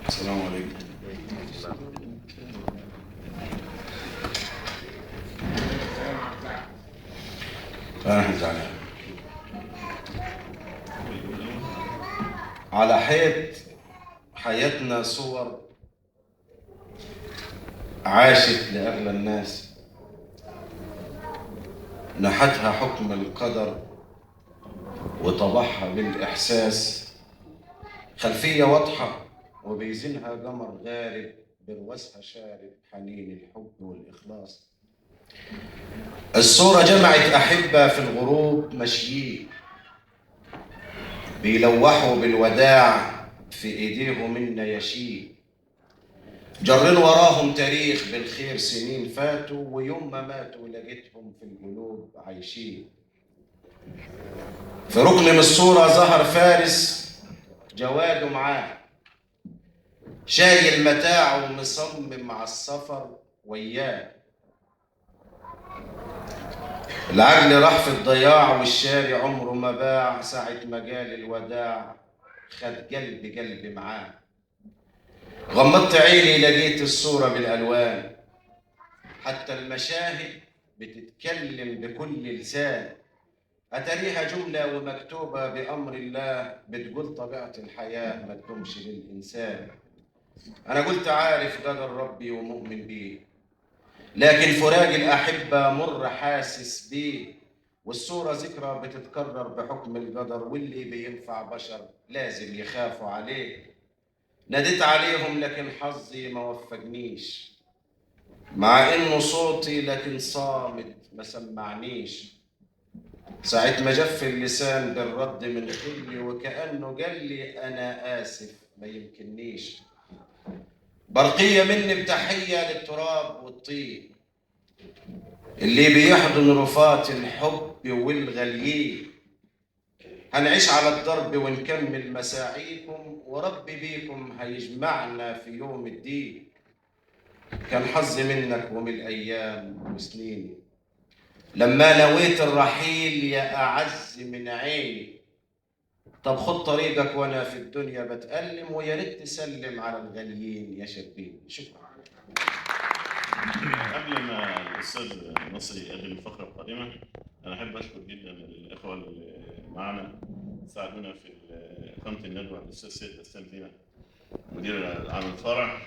السلام عليكم. أنا زعلان. على حيط حياتنا صور عاشت لأغلى الناس، نحتها حكم القدر وطبعها بالإحساس، خلفية واضحة وبيزنها قمر غارب، برواسها شارب حنين الحب والإخلاص. الصورة جمعت أحبة في الغروب ماشيين، بيلوحوا بالوداع في إيديهم النياشين، جرين وراهم تاريخ بالخير سنين فاتوا، ويوم ما ماتوا لقيتهم في القلوب عايشين. في ركن من الصورة ظهر فارس جواده معاه، شايل متاعه ومصمم على السفر وياه. العجل راح في الضياع والشاري عمره ما باع، ساعة ما جال الوداع خد قلبي قلبي معاه. غمضت عيني لقيت الصورة بالألوان، حتى المشاهد بتتكلم بكل لسان، أتاريها جملة ومكتوبة بأمر الله، بتقول طبيعة الحياة ما تدومش للإنسان. أنا قلت عارف قدر ربي ومؤمن بيه، لكن فراق الأحبة مر حاسس بيه، والصورة ذكرى بتتكرر بحكم القدر، واللي بينفع بشر لازم يخافوا عليه. ناديت عليهم لكن حظي ما وفقنيش، مع إنه صوتي لكن صامت ما سمعنيش. ساعة ما جف اللسان بالرد من خلي، وكأنه قال لي أنا آسف ما يمكننيش. برقية مني بتحية للتراب والطين اللي بيحضن رفات الحب والغليين. هنعيش على الضرب ونكمل مساعيكم، وربي بيكم هيجمعنا في يوم الدين. كان حظي منك ومن الأيام وسنيني، لما نويت الرحيل يا أعز من عيني. طب خد طريقك وأنا في الدنيا بتألم، ويا ريت تسلم على الغاليين يا شربين. شكرا. قبل ما الأستاذ نصري يقدم الفقرة القادمة، أنا أحب أشكر جدا الإخوة اللي معنا ساعدونا في إقامة الندوة، الأستاذ سيد بسام زينة مدير العام الفرع،